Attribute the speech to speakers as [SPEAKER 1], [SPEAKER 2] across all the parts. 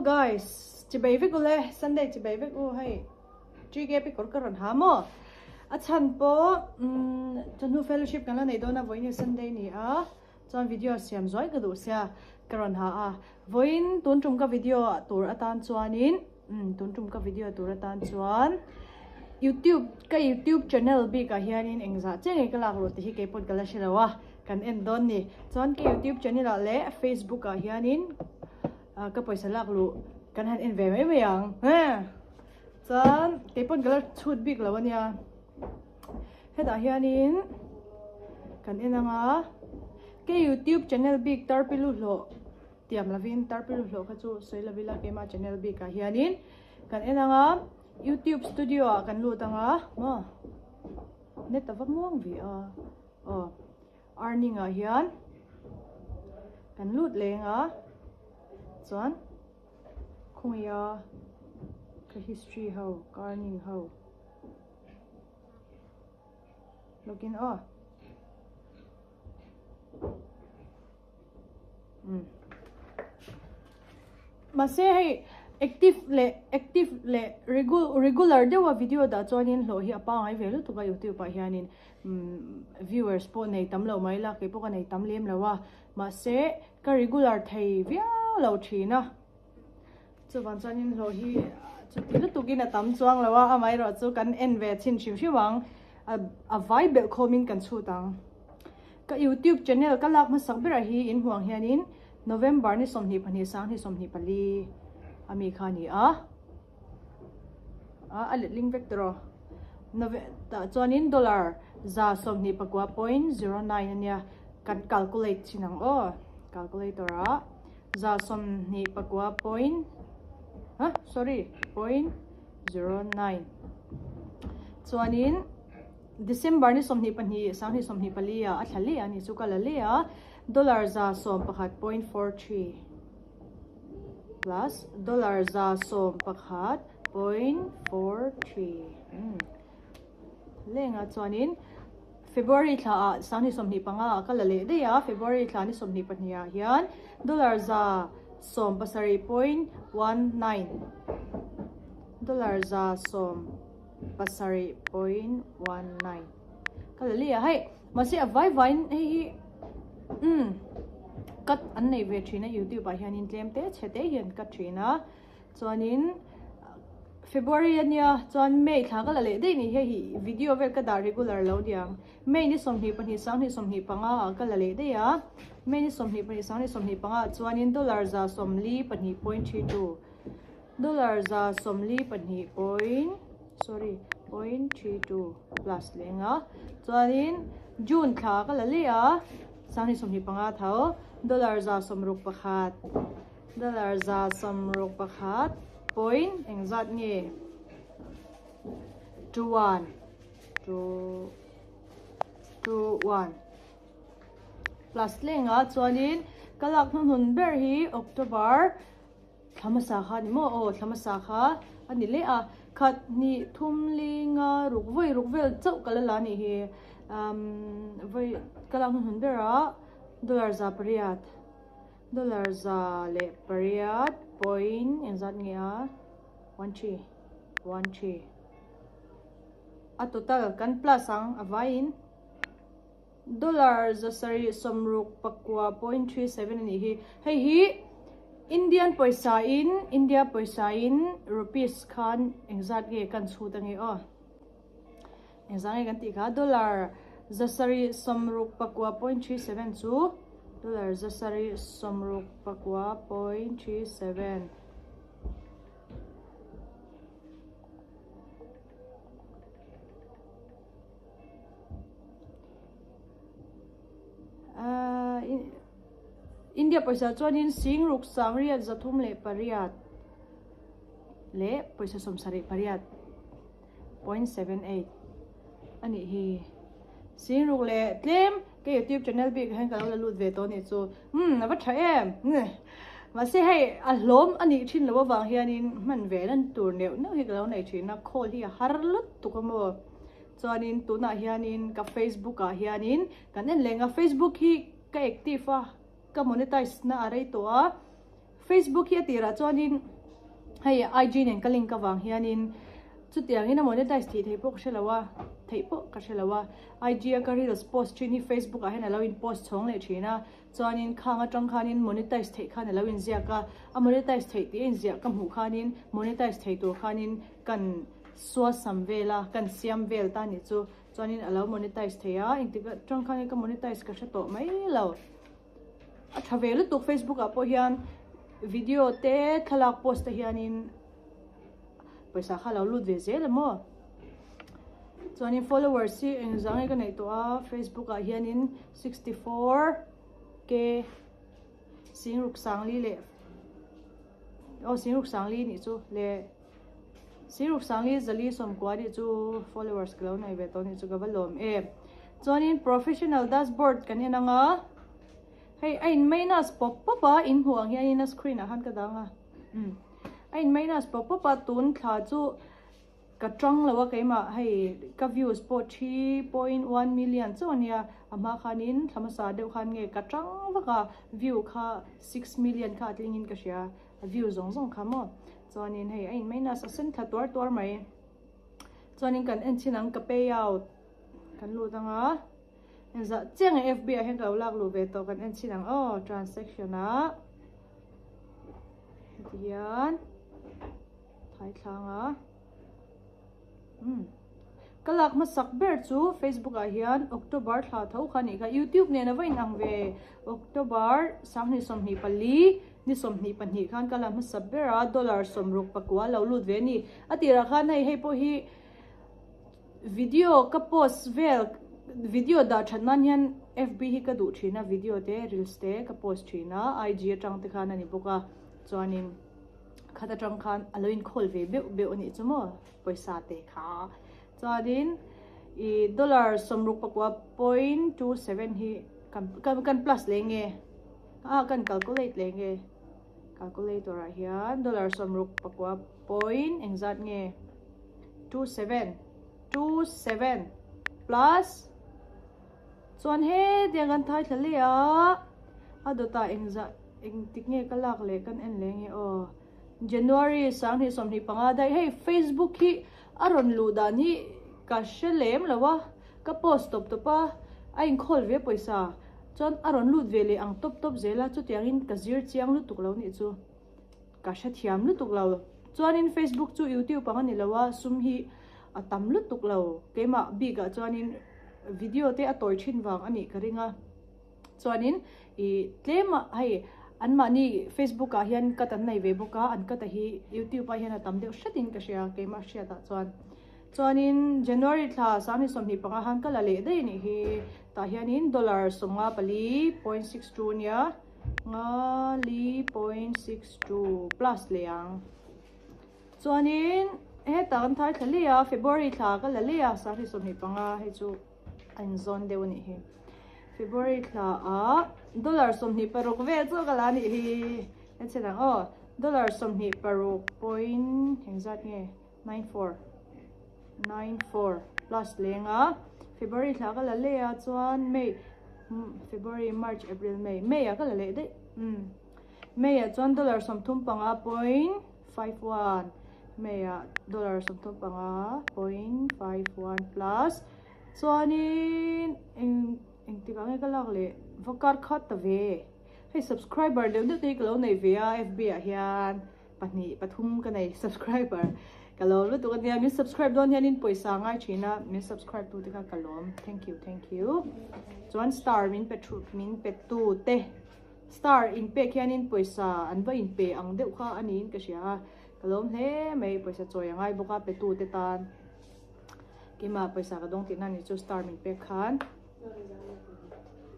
[SPEAKER 1] guys chibai vek ule Sunday chibai vek u hei GKP kawr ka rawn ha maw a chhan pawh umm chawhnu fellowship kan la nei dawn a vawiin hi Sunday ni a chuan video siam zuai ka duh sia ka rawn ha a vawiin tun tum ka video tur atan chuanin umm tun tum ka video tur atan chuan youtube ka youtube channel bikah hianin engzah chiah nge ka lak luh tih hi keipawh ka la hre lo a kan en dawn ni chuan ka youtube channel ah leh facebook ah hianin ka pawisa lak luh kan han en ve mai mai ang chuan keipawh ka la chhut bik lo ania hetah hianin kan en anga ka youtube channel bik tarpilu hlawh Tiam lovin Tarpilu hlawh kha chu sawi lo ila keimah channel bikah hianin kan en anga YouTube studio ah kan lut anga maw net ava muang ve a aw earning ah hian kan lut leng a chuan khawngaih a ka history ho ka earning ho login aw. Mahse hei active leh active leh regular deuha video dah chuanin hlawh hi a pangngai ve lutuk a youtube ah hianin viewers pawh nei tam lo mai la keipawh ka nei tam lem lo a mahse ka regular thei viau lo thin a chuvang chuanin hlawh hi chuti lutukin a tam chuang lo a amaherawh chu kan en ve chhin hrim hrim ang a vai belh khawmin kan chhut ang. Ka youtube channel ka lak hmasak berah hi in hmuh ang hianin November ni 22 sang 24 ami kha a ni a, a letling vek tawh rawh tah chuanin dollar 129.09 ania kan calculate chin ang aw calculator ah 129 point ha sorry point 09 chuanin. December ni 22 sang 24 ah a thla leh a ni chu ka la leh a dollar 111.43 plus dollar 111.43 umm lenga chuanin February thla ah sang 25 ah ka la leh daih a February thla ni 22 ah hian dollar 17.19 dollar 10 7.19 ka la leh a hei mahse a vai vaiin hei hi umm cut an nei ve thin a youtube ah hianin tlem te chhe te hian cut thin a chuanin February ania chuan May thla ka la leh daih ni hei hi video vel ka dah regular lo niang May ni 22 sang ni 25 ah ka la leh daih a May ni 22 sang ni 25 ah chuanin dollar 142.32 Dollar 142 point sorry point 32 plus leng a chuanin June thla ka la leh a 25 tho dollar 61 dollar 61 point engzat nge 21 2 2 1 plus leng a chuanin ka lak hnuhnun ber hi October Thla hmasa kha a ni maw? Aw, thla hmasa kha a ni leh a. Khat, hnih, thum, li, nga, ruk, vawi ruk vel chauh ka la la a nih hi. Umm, vawi ka lak hnuhnun ber a, dollar 800, dollar 108 point engzat nge a? One three, one three. A total kan plus ang a vaiin. Dollar 769.37 a nih hi. Hei hi Indian pawisa in India pawisa in rupees khan engzat nge kan chhut ange aw. Engzat nge kan tih kha dollar 769.37 chu dollar 769.37. India pawisa chuanin sing ruk sang riat 308 leh pawisa 78 .78 a nih hi sing ruk leh tlem ka youtube channel bik ah hian ka lo la lut ve tawh a nih chu umm a va tha em mahse hei a hlawm a nih thin loh avang hianin hman ve nan tur neuh neuh hi ka lo nei thin a call hi a har lutuk a maw. Chuanin tunah hianin ka Facebook ah hianin kan en leng a, Facebook hi ka active a, ka monetize na a rei tawh a, Facebook hi a tirah chuanin. Hei IG nen ka link avang hianin chutiangin a monetize tih theih pawh ka hre lo a, theih pawh ka hre lo a. IG a ka reels post thin hi Facebook ah hian a lo in post chhawng leh thin a, chuanin khang atang khanin monetize theih khan a lo inziak a, a monetize theih tih a inziah ka hmuh khanin monetize thei tur khanin kan suasam vel a, kan siam vel ta nih chu. Chuanin a lo monetize thei a, engtik atang khanin ka monetize ka hre tawh mai lo. A tha ve lutuk Facebook ah pawh hian video te thlalak post te hianin pawisa kha lo lut ve zel a maw. Chuanin followers hi engzah nge ka neih tawh a Facebook ah hianin 64 k singruk sangli leh aw singruk sangli nih chu le singruk sangli zali sawmkua nih chu followers ka lo nei ve tawh nih chu ka va lawm em. Chuanin professional dashboard kan en ang a, hei a in minus pawp pawp a, in hmuh ang hianin a screen ah khan ka dang a, umm a in minus pawp pawp a, tun thla chu ka tang lo a keimah hei ka views pawh 3.1 million chauh a nia, a hma khanin thla hmasa deuh khan nge ka tang vak a, view kha 6 million kha a tling in ka hria, a view zawng zawng kha maw, chuanin hei a in minus a sen thla tuar tuar mai, chuanin kan en chin ang ka payout. Kan lut ang a, engzah chiang nge FB ah hian ka lo lak luh ve tawh kan en chhin ang aw transaction ah heti hian thai thlang a umm ka lak hmasak ber chu Facebook ah hian October thla tho kha anih kha YouTube nen a va inang ve October 2024 ni 22 khan ka la hmasa ber a dollar 69 lo lut ve a ni a tirah khan hei hei pawh hi Video ka post vel video dah that nan hian FB hi ka duh thin a video te reels te ka post thin a IG atang te khan a ni bawk a chuanin khat atang khan a lo inkhawlh ve beuh beuh a nih chu maw pawisa te kha chuanin ih dollar 66.27 hi kan kan plus leh nge a kan calculate leh nge calculator ah hian dollar 66 point engzat nge. 27 27 plus chuan hetiang kan thai thla leh a a dawtah engzah engtik nge ka lak leh kan en leh nge aw January 2025 daih hei Facebook hi a rawn luh dan hi ka hre lem lo a ka post tawp tawp a a inkhawl ve pawisa chuan a rawn lut ve leh ang tawp tawp zel a chutiangin ka zir chiang lutuk lo nih chu. Ka hrethiam lutuk lo. Chuanin Facebook chu YouTube ang a ni lo a, sum hi a tam lutuk lo. Keimah bikah chuanin video te a tawi thin vang a nih ka ring a. Chuanin ih tlem a hei anmahni Facebook ah hian cut an nei ve bawk a, an cut a hi YouTube ah hian a tam deuh hretin ka hria keimah hriatah chuan. Chuanin January thla 2025 khan ka la leh daih a nih hi. Tah hianin dollar 54.62 nia. Nga li point 62 plus leh ang. Chuanin hetah kan thai thla leh a, February thla ka la leh a, 2025 hei chu a inzawn deuh a nih hi. February thla ah dollar 26 vel chu ka la a nih hi. En chhin ang aw, dollar 26 point engzat nge 94 94 plus leng a February thla ka la leh a chuan May February March April May May ah ka la leh daih um May ah chuan dollar 35.51 May ah dollar 35.51 plus chuanin eng engtikah nge ka lak leh va kar khat ta ve hei subscriber deuh deuh te hi ka lo nei ve a FB ah hian. Pahnih pathum ka nei subscriber ka lawm lutuk ania min subscribe dawn hianin pawisa ngai thin a min subscribe tu te kha ka lawm thank you thank you chuan star min pe thu min pe tu te star in pek hianin pawisa an va in pe ang deuh kha aniin ka hria a ka lawm hle mai pawisa chawi a ngai bawk a pe tu te tan keimah pawisa ka dawng tihna ni chu star min pek khan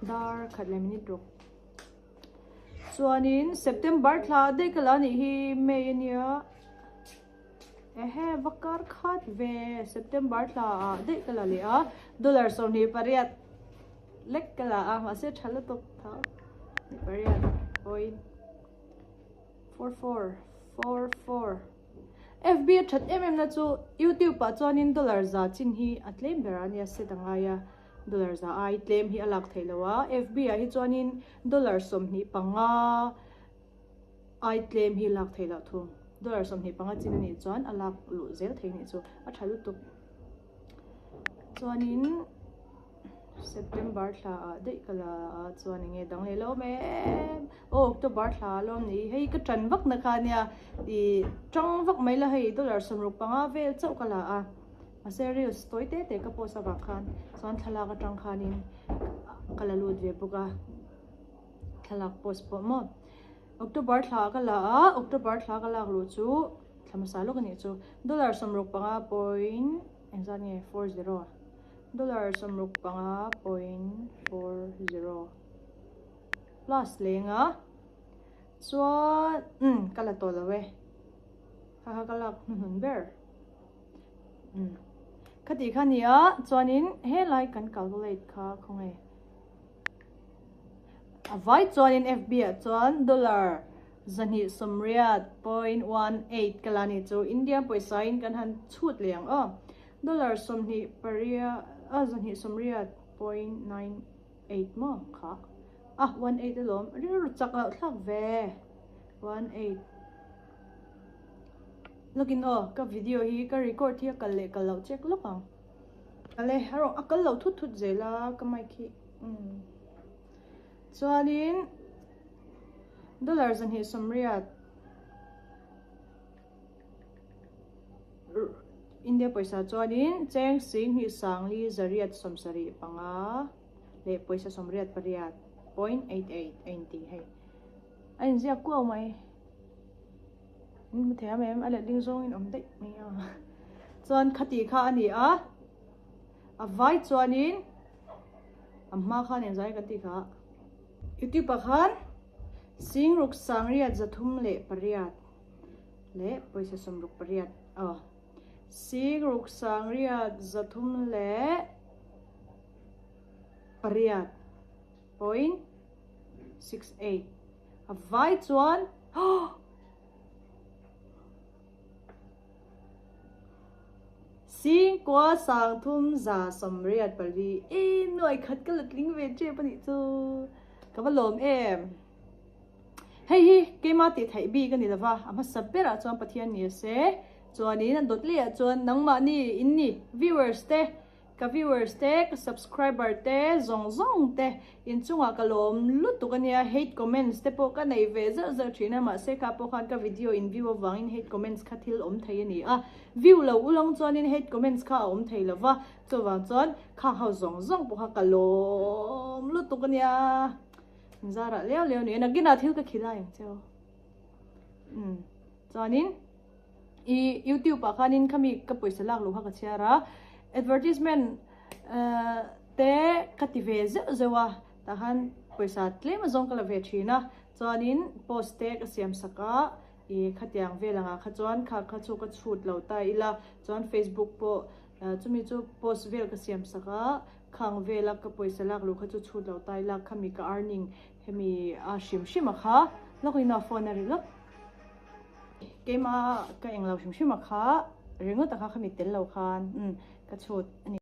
[SPEAKER 1] dar khat leh minute ruk. Chuanin September thla daih ka la nih hi May a nia ehe va kar khat ve September thla ah daih ka la leh a dollar 28 lek ka la a mahse tha lutuk tho 28 point 44 44 FB a that em em na chu YouTube ah chuanin dollar za chin hi a tlem ber a nia set a ngai a. Dollar za ai tlem hi a lak theih loh a, FB ah hi chuanin dollar 25 ai tlem hi lak theih loh thung. Dollar 25 chin ani chuan a lak lu zel thei ni chu a tha lutuk. Chuanin September thla ah daih ka la a chuan enge dang leh lo mai em aw October thla a lawm ni hei ka tan vak na kha ania ih tang vak mai la hei dollar 65 vel chauh ka la a mahse reels tawi te te ka post avang khan chuan thlalak atang khanin ka la lut ve bawk a thlalak post pawh maw October thla ka la a October thla ka lak luh chu thla hmasa lawk anih chu dollar 65 point engzat nge 40 dollar 65.40 plus lenga chuan um ka la tawh lo e kha kha ka lak hnuhnun ber um khati kha nia chuanin helai kan calculate kha khawnge a vai chuanin FB ah chuan dollar 280.18 ka la ni chu India pawisa in kan han chhut leh ang aw dollar 20 a 280.98 maw kha a 18 alawm rilru chak loh thlak ve 18 login aw ka video hi ka record hi a kal leh kal loh check lawk ang ale rawh a kal lo thut thut zela ka mic hi chuanin dollar 280 India pawisa chuanin cheng sing hi sangli zariat 75 leh pawisa 88.88 a inti hei a inziak kuau mai in thei am em a letling zawngin awm daih mai a chuan khati kha ani a a vai chuanin a hma khan engzai kan ti kha youtube ah khan sing ruk sangriat 308 leh pawisa 68 aw sing ruk sangriat 308 point 68 a vai chuan sing kwa sang thum za 84 e nuai khat ka latling ve che pani chu ka va lawm em hei hi keima ti thei bi ka ni lova a hmasa berah chuan Pathian ni ase chuanin an dawt leh ah chuan nangmah ni in ni viewers te ka viewers te ka subscriber te zawng zawng te inchungah ka lawm lutuk ania hate comments te pawh ka nei ve zeuh zeuh thin a mahse kha pawh khan ka video in view awangin hate comments kha thil awm thei ani a view lo ulawng chuanin hate comments kha a awm thei lova chuwang chuan khang ho zawng zawng pawh kha ka lawm lutuk ania zara leo leo ni nagina thil ka khilai ang cheu chuanin i youtube ah khanin khami ka pawisa lak lo kha ka chhiar a advertisement te ka ti ve zeuh zeuh a tah khan pawisa tlem azawng ka la ve thin a chuanin post te ka siam sak a i khatiang vel anga kha chuan kha kha chu ka chhut lo ta ila chuan facebook pawh chumi chu post vel ka siam sak a khang vela ka pawisa lak lo kha chu chhut lo ta ila khami ka earning hemi a hrim hrim a kha lawkin a phone a ri lawk keima ka englo hrim hrim a kha ringawt a kha khami tel lo khan ka chhut ani.